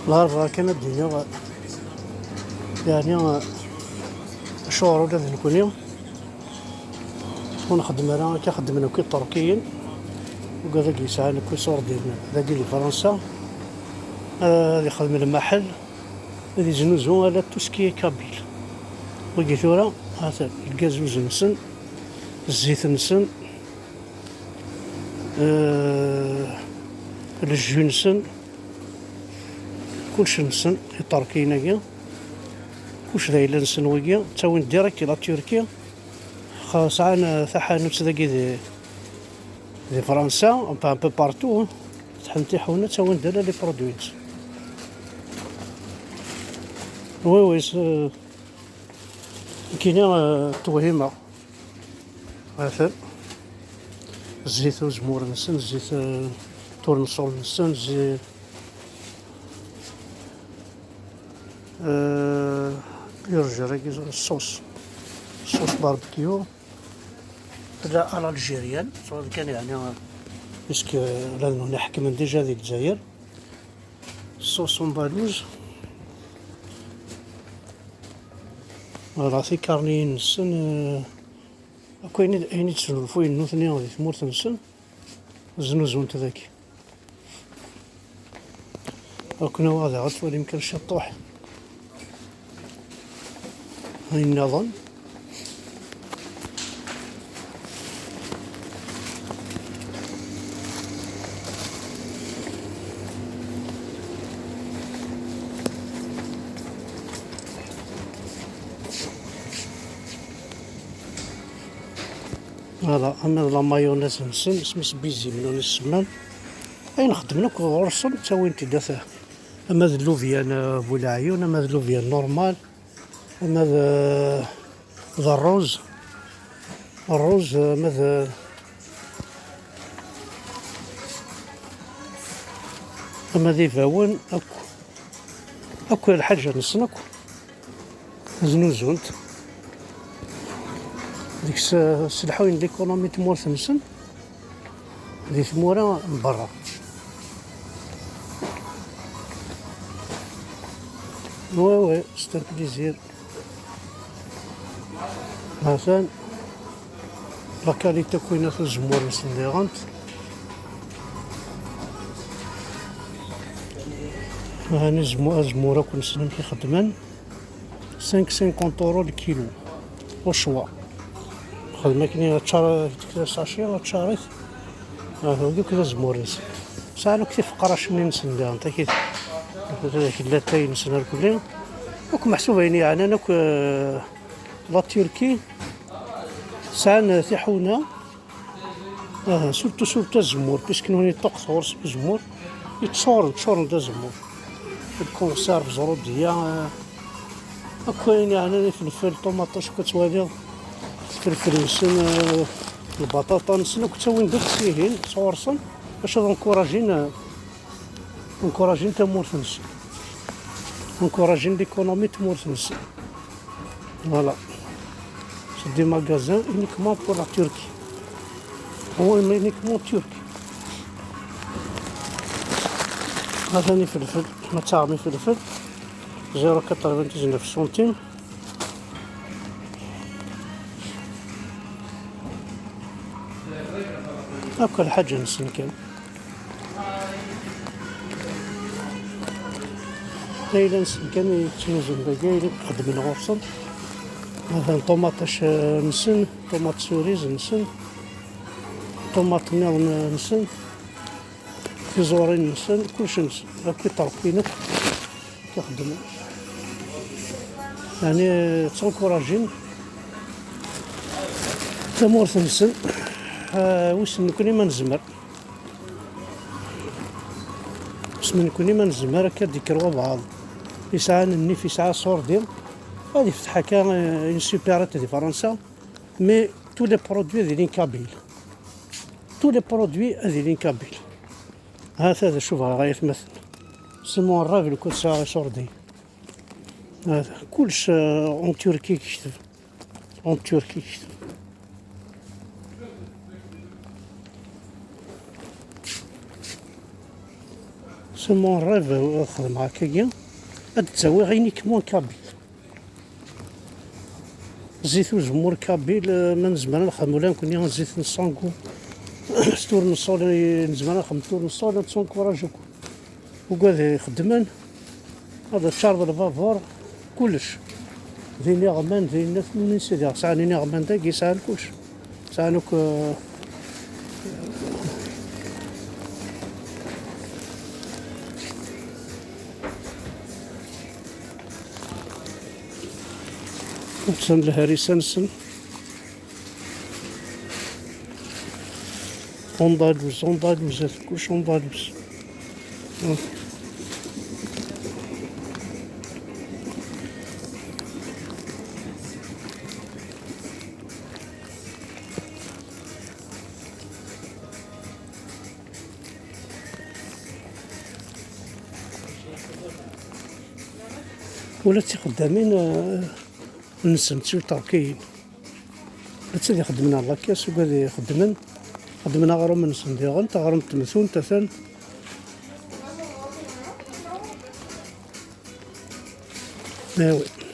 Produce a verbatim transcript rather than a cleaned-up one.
Lɣerba kan ad d-iniɣ, yeɛni, acuɣer ula d nekkni ur nxeddem ara akka xeddmen akk Iṭerkiyen, ugad agi yesɛan akk iṣurdiyen dagi di Fransa, ad ixdem lmaḥel, ad iznuzu ala tout ce qui est kabyle. Wigi tura, hatan, lgazuz-nsen, zzit-nsen, eh, lejju-nsen, kullec-nsen, Iṭerkiyen-agi, kullec d ayla-nsen wigi, ttawin-d direct la Turquie, xa-, sɛan, eh, taḥanut dagi di, di Fransa, enfin, un peu partout, hein. Fetḥen tiḥuna, ttawin-d ala les produits-nsen. Oui, oui, c'est, nekkini, eh, ttwehhimeɣ. Atan. Zzit uzemmur-nsen, zzit, eh, turneṣul-nsen, zzit, eh, irjer-agi, ṣṣuṣ. Ṣṣuṣ barbecue. Tella à l'algérienne, tura kan, yeɛni, puisque, eh, llan ḥekmen déjà di Lezzayer. Ṣṣuṣ andalouse. Voilà, tikarniyin-nsen, eh, akk ayen i d, ayen i d-snulfuyen nutni di tmurt-nsen, znuzun-t dagi. Akken awa daɣ ad twalim kan ciṭṭuḥ. Ayen nniḍen. Voilà, ama d la mayonnaise-nsen, isem-is Bizim, nuni semman. Ayen xeddmen akk ɣur-sen, ttawin-t-id ata. Ama d llubyan, eh, bu leɛyun, ama d llubyan normal, ama d, d rruz, rruz, ama d, ama d ibawen, akk, akk lḥaǧa-nsen akk. Znuzun-t. Deg-s, eh, sselḥuyen l'économie n tmurt-nsen di tmura n berra. Ouais, ouais, c'est un plaisir. Atan la qualité akk-inat uzemmur-nsen diɣen. Hani azemmur akk-nsen amek i xeddmen. Cinq cinquante euros le kilo, au choix. Xdem akken i tčar, sachet, tčarit. Ah, agi akk d azemmur-nsen. Sɛan akk tifeqracin-nsen daɣen, takit, latay-nsen irkelli. Akk meḥsub ayen yeɛnan akk, eh, la Turquie. Sɛan, eh, tiḥuna. Aha, surtout, surtout azemmur, puisque nuni ṭṭuqet ɣur-s uzemmur, yeččuren, ččuren d azemmur. Lkonserv, zrudiya, eh, akk ayen yeɛnan ifelfel, ṭumaṭic, akk ad twaliḍ, ifelfel-nsen, eh, lbaṭaṭa-nsen, akk ttawin-d akk s ihin, sɣur-sen, bac ad encouragin, eh, encouragin tamurt-nsen. Encouragin l'économie n tmurt-nsen. Voilà. C'est des magasins uniquement pour la Turquie. Ou uniquement turc. Atan ifelfel, ma tettaɣem ifelfel, zéro quatre-vingt-dix-neuf centimes. Akk lḥaǧa-nsen kan. Ayla-nsen kan i ttnuzun dagi, ayla i xeddmen ɣur-sen. Atan ṭumaṭic, eh, nsen, ṭumaṭ cerises nsen, ṭumaṭ nniḍen nsen, tiẓurin nsen, kullec nsen. Akk iṭerkiyen akk i xeddmen. Yeɛni, ttenkurajin tamurt-nsen. Ah, wissen nekkni ma nezmer. Wissen nekkni ma nezmer akka d-ikker wabɛaḍ yesɛan nnif, yesɛa ṣurdi, ad ifteḥ akka, eh, une supérette di Fransa, mais tous les produits ad ilin kabyles. Tous les produits ad ilin kabyles. Hata d acu bɣiɣ ay atmaten. C'est mon rêve, lukan sɛiɣ iṣurdiyen. Hata, kullec, euh, en Turquie i yekteb. En Turquie i yekteb. S Mon rêve, ad xedmeɣ akkagi, ad d-ttawiɣ uniquement kabyle. Zzit uzemmur kabyle, eh, ma nezmer ad nexdem ula nekkni zzit n sangu, s tournesol, eh, nezmer ad nexdem tournesol, ad tt-encourage akk. Ugad ixeddmen, ad tcarḍ lbabur, kullec. D iniɣman, d inat, min sidi, sɛan iniɣman dagi, sɛan kullec. Sɛan akk, eh, Attan lharisa-nsen. Andaluz, Andaluz, at kullec Andaluz. Ula d tixeddamin, eh, nsen d tiwṭerkiyin. Netta ad ixeddmen ar lakas, ugad ixeddmen, xeddmen aɣrum-nsen diɣen, taɣrumt n temtunt, atan. Awi.